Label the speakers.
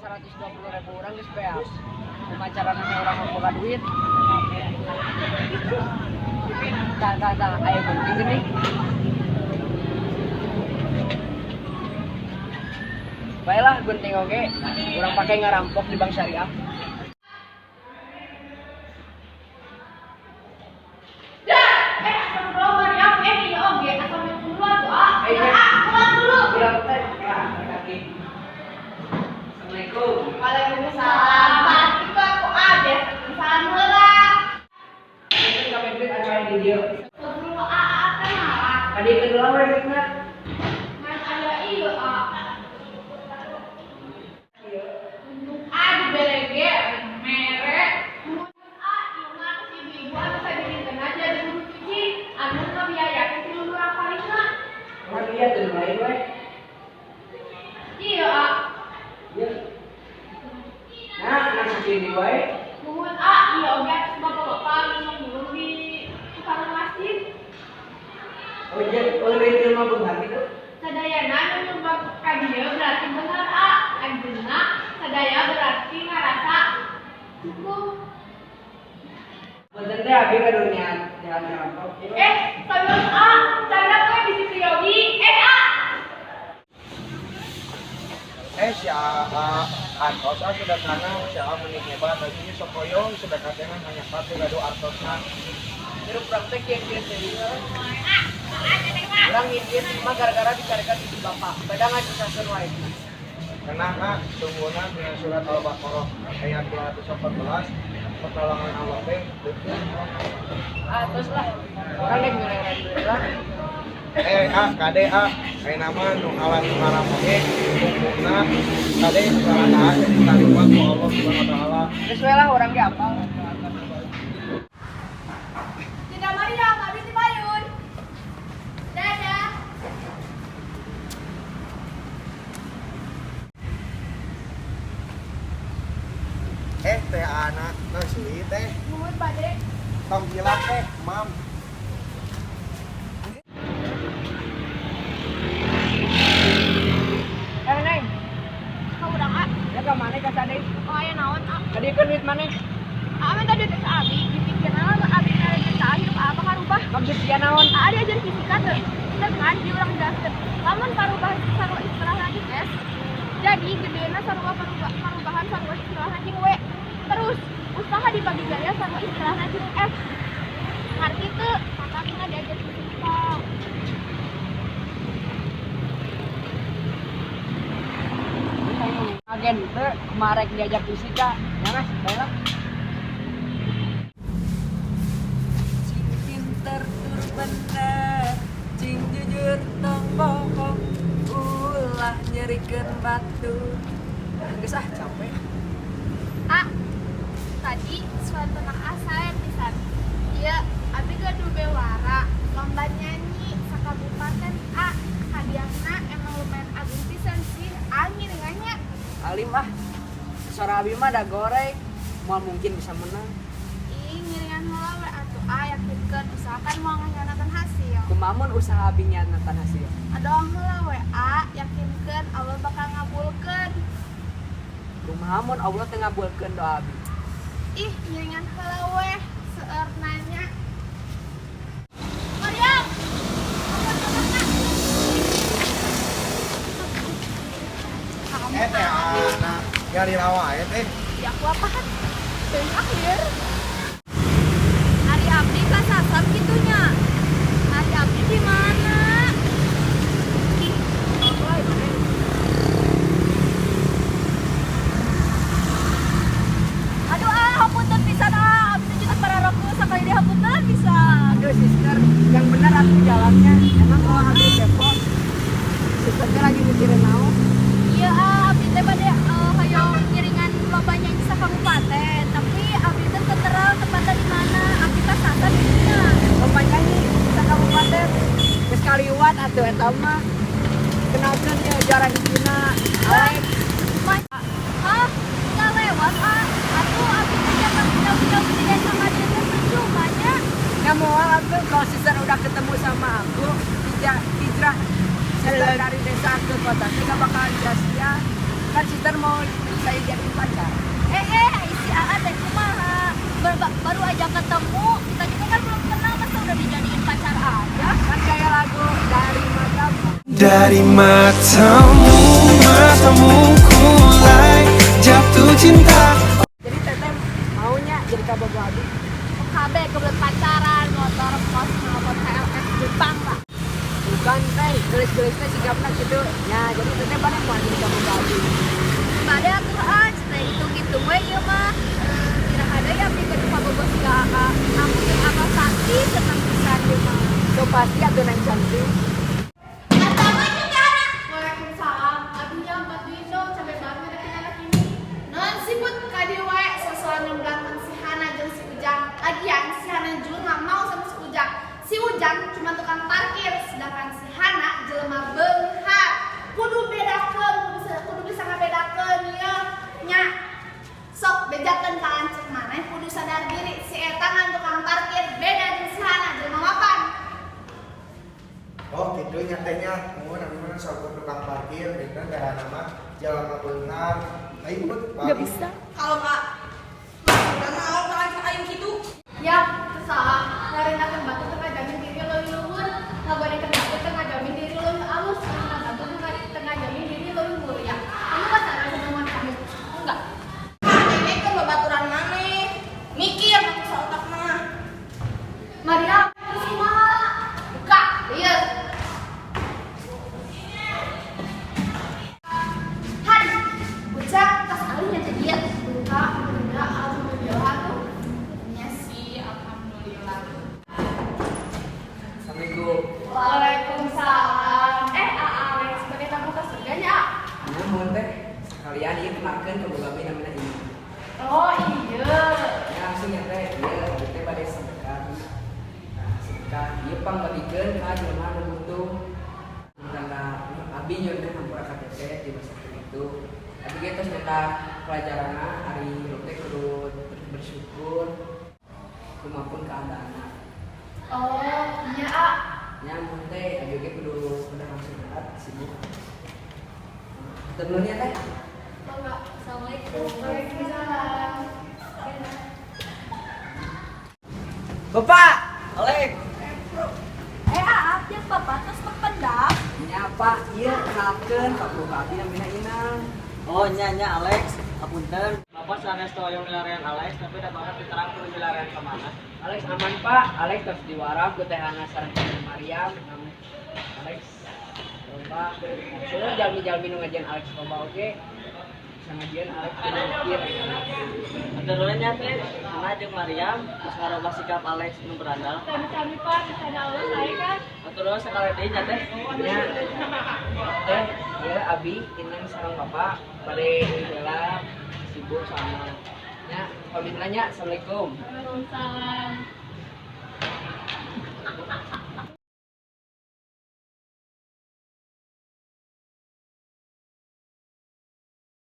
Speaker 1: 120 ribu urang geus beak. Kumaha carana urang mau boga duit? Tah, tah, tah, aya gunting geuning. Baiklah, gunting oge, urang pake ngarampok di bank syariah.
Speaker 2: Dah, eh astagfirullah Maryam, eh iya oge, assalamualaikum dulu atuh ah.
Speaker 1: Eh, iya.
Speaker 2: Ah, pulang dulu.
Speaker 1: Urang teh, ah, kaki. Assalamualaikum.
Speaker 2: Waalaikumsalam. Pak, itu aku ah, biasa salam heula.
Speaker 1: Ini kabeh duit anu aya di dieu.
Speaker 2: Astagfirullah ah, ah teh malah.
Speaker 1: Tadi kedua we duitna.
Speaker 2: Ngan aya ieu ah.
Speaker 1: Ieu.
Speaker 2: Ah, dibere ge mere. Mun ah, ieu mah tos ibu-ibu anu sadidintenna jadi guru cuci, anu ngabiayakeun ti luluran kalihna.
Speaker 1: Urang lihat tuh lain we.
Speaker 2: Iya ah.
Speaker 1: Ieu. Nah, ngan sakieu wae.
Speaker 2: Nuhun ah, iya oge atos bapak-bapak anu sok nulung di tukang masjid.
Speaker 1: Oh iya, oh duit ieu mah beunghar gitu.
Speaker 2: Sadayana anu nyumbang ka dieu berarti bener ah. Anjeunna sadaya berarti ngarasa cukup.
Speaker 1: Punten teh abi ka dunia jalan ngerampok.
Speaker 2: Eh, serius ah, canda we bisi si Yogi. Eh ah.
Speaker 3: Eh si A artos ah sudah kana si A meni hebat lagi sok hoyong sedekah teh hanya satu gaduh artosna.
Speaker 1: Hirup urang teh kieu-kieu teh. Urang ngindit mah gara-gara dicarekan di bapak. Beda ngasusahkeun wae.
Speaker 3: Kena kak sungguhna dina surat Al-Baqarah ayat 214 pertolongan Allah teh deukeut.
Speaker 1: Ah, terus lah. Urang rek nyereren duit lah.
Speaker 3: Eh A kade A ayeuna mah nu halal nu haram oge hukumna kade salah ditarima ku Allah Subhanahu wa taala.
Speaker 1: Geus we lah urang ge apal.
Speaker 2: Tidak Maryam, abi ti payun. Dadah.
Speaker 3: Eh teh anak nasi teh
Speaker 2: Nuhun Pade.
Speaker 3: Tong hilap teh mam.
Speaker 1: Eh, Neng,
Speaker 2: Ka urang ah.
Speaker 1: ya ka maneh ka sade?
Speaker 2: Oh aya naon ah?
Speaker 1: Kadiekeun duit maneh.
Speaker 2: Ah minta duit ka abi, dipikirna lamun abi mere duit ka hidup apa karubah.
Speaker 1: Maksud dia naon?
Speaker 2: Aa diajar fisika teu? Dengan di urang jelaskeun. Lamun parubahan sarua istilahna jeung S, jadi gedena sarua parubahan sarua istilahna jeung W. Terus usaha dibagi gaya sarua istilahna jeung F. Ngarti teu? Matakna diajar fisika.
Speaker 1: Agen teu kumaha rek diajak fisika. Ya Mas, bae lah. Cing pinter tur bener, cing jujur tong bohong, ulah nyerikeun batur. Geus ah capek.
Speaker 2: Ah, tadi suatu asa pisan. Iya, abi gaduh bewara, lomba nyanyi sakabupaten A. Hadiahna emang lumayan agung pisan sih, angin nanya.
Speaker 1: Alim ah. Suara abi mah da goreng, moal mungkin bisa menang.
Speaker 2: Ih, ngiringan heula we atuh A, yakinkeun usahakan moal ngahianatan hasil.
Speaker 1: Kumaha mun usaha abi nyianatan hasil?
Speaker 2: Adoang heula we A, yakinkeun Allah bakal ngabulkeun.
Speaker 1: Kumaha mun Allah teu ngabulkeun doa abi?
Speaker 2: Ih, ngiringan heula we, seueur nanya. Maryam!
Speaker 3: Eh teh anak nyari rawa ya teh.
Speaker 2: Ya aku apaan? Teuing akhir. Ari abdi kasasab kitunya. Ari abdi di mana? Aduh ah, hapunten pisan ah. Abdi teh para roku sakali deui hapunten pisan.
Speaker 1: Aduh sister, yang benar aku jalannya. Emang kalau aku kepo, sisternya lagi mikirin naon?
Speaker 2: Iya ah, abdi teh bade hoyong ngiringan lomba nyanyi sakabupaten, tapi abdi teh teu terang tempatna di mana. Abdi kasasab kitu.
Speaker 1: Lomba nyanyi sakabupaten. Geus kaliwat atuh eta mah. Kenalkeun ieu juara hijina, Alex.
Speaker 2: Hah? Nggak lewat ah. Atuh abdi teh jangan jauh-jauh di desa ka dieu teh percuma nya.
Speaker 1: Ya moal atuh kalau sister udah ketemu sama aku, hijrah, hijrah sister dari desa ke kota, teh gak bakalan sia-sia. Kan sister mau Bisa jadi pacar.
Speaker 4: Si AA teh kumaha? Baru aja ketemu, kita juga kan belum kenal, masa udah dijadiin pacar aja?
Speaker 1: Kan kayak lagu dari matamu.
Speaker 5: Dari matamu, matamu kulai jatuh cinta.
Speaker 1: Jadi teteh maunya jadi kabogoh abi.
Speaker 2: KB kebelet pacaran, motor kos, motor HLS Jepang lah.
Speaker 1: Bukan teh, gelis-gelis teh sikapna gitu. Ya, jadi teteh bade mau jadi kabogoh abi.
Speaker 4: Bade atuh ah, teh hitung-hitung we ieu mah. Kira ada ya abdi gaduh kabogoh siga AA. Aku jeung abah sakti seneng pisan ieu mah.
Speaker 1: So pasti atuh neng cantik.
Speaker 4: Assalamualaikum Teh Hana.
Speaker 2: Waalaikumsalam. Aduh ya, bantuin dong, capek banget ngadepin anak ini.
Speaker 6: Non siput kadi wae sosokan ngebelakang si Hana jeung si Ujang. Lagian si Hana juga nggak mau sama si Ujang. Si Ujang cuma tukang parkir, sedangkan si Hana jelema beunghar. Kudu bedakeun, kudu bisa ngabedakeun ieu nya. Sok bejakeun ka lanceuk maneh kudu sadar diri si eta ngan tukang parkir beda jeung si Hana jelema mapan.
Speaker 3: Oh gitu nya teh nya, mun abi mah saukur tukang parkir, benten teh nama jelema beunghar. Ayo Put,
Speaker 2: Nggak bisa.
Speaker 6: Kalau nggak udah mau ka lanceuk aing kitu.
Speaker 2: Ya, salah. Ngarendakeun batur teu ngajamin diri leuwih luhur, ngagorekeun batur teu ngajamin diri leuwih alus, ngaheula batur teu ngajamin diri leuwih mulia. Kamu pacaran sama omongan kamu? Enggak.
Speaker 6: Ini kan babaturan maneh. Mikir aku otak mah.
Speaker 2: Maria, terus kumaha?
Speaker 6: Buka, lihat. Hari, Ujang tas alihnya jadi ya.
Speaker 2: Buka, enggak, alhamdulillah tuh.
Speaker 6: Ya sih, alhamdulillah.
Speaker 1: Assalamualaikum.
Speaker 2: Waalaikumsalam. Alex, sebagai tamu ke surganya.
Speaker 1: Nuhun teh, sekalian ieu kenalkeun kabogoh abi namina ini.
Speaker 2: Oh iya.
Speaker 1: Ya langsung ya teh, ieu abi teh bade sedekah. Nah, sedekah ieu pangbagikeun ka jelema nu butuh. Tanda abi nyuhunkeun hampura ka teteh di masa itu. Abi ge tos nyata pelajaranna ari hirup teh kudu terus bersyukur kumapun keadaanna.
Speaker 2: Oh iya, A.
Speaker 1: Nya mun teh abi ge kudu udah langsung berat sibuk. Temen ya teh.
Speaker 2: Oh enggak.
Speaker 4: Assalamualaikum.
Speaker 2: Waalaikumsalam.
Speaker 1: Bapak, Alek.
Speaker 4: AA, jeung bapak terus mempendak.
Speaker 1: Nya Pak, ieu kenalkeun kabogoh abi namina Inang.
Speaker 7: Oh nya nya Alex, apunten. Bapak sanes hoyong milarian Alex, tapi da bapak diterang kudu milarian ka mana?
Speaker 1: Alex aman Pak, Alex tos diwarap ku Teh Hana sareng Teh Mariam. Alex loba. Seueur jalmi-jalmi nu ngajian Alex loba oge. Bisa ngajian Alex kudu mikir.
Speaker 7: Hatur nuhun nya teh, Hana jeung Mariam geus ngarobah sikap Alex nu berandal.
Speaker 2: Sami-sami Pak, bisa Allah saya kan.
Speaker 7: Hatur nuhun sakali deui nya teh.
Speaker 1: Nya teh, ieu abi Inang sareng Bapak bade heula sibuk sama. Nya, pamit nanya. Assalamualaikum.
Speaker 2: Waalaikumsalam.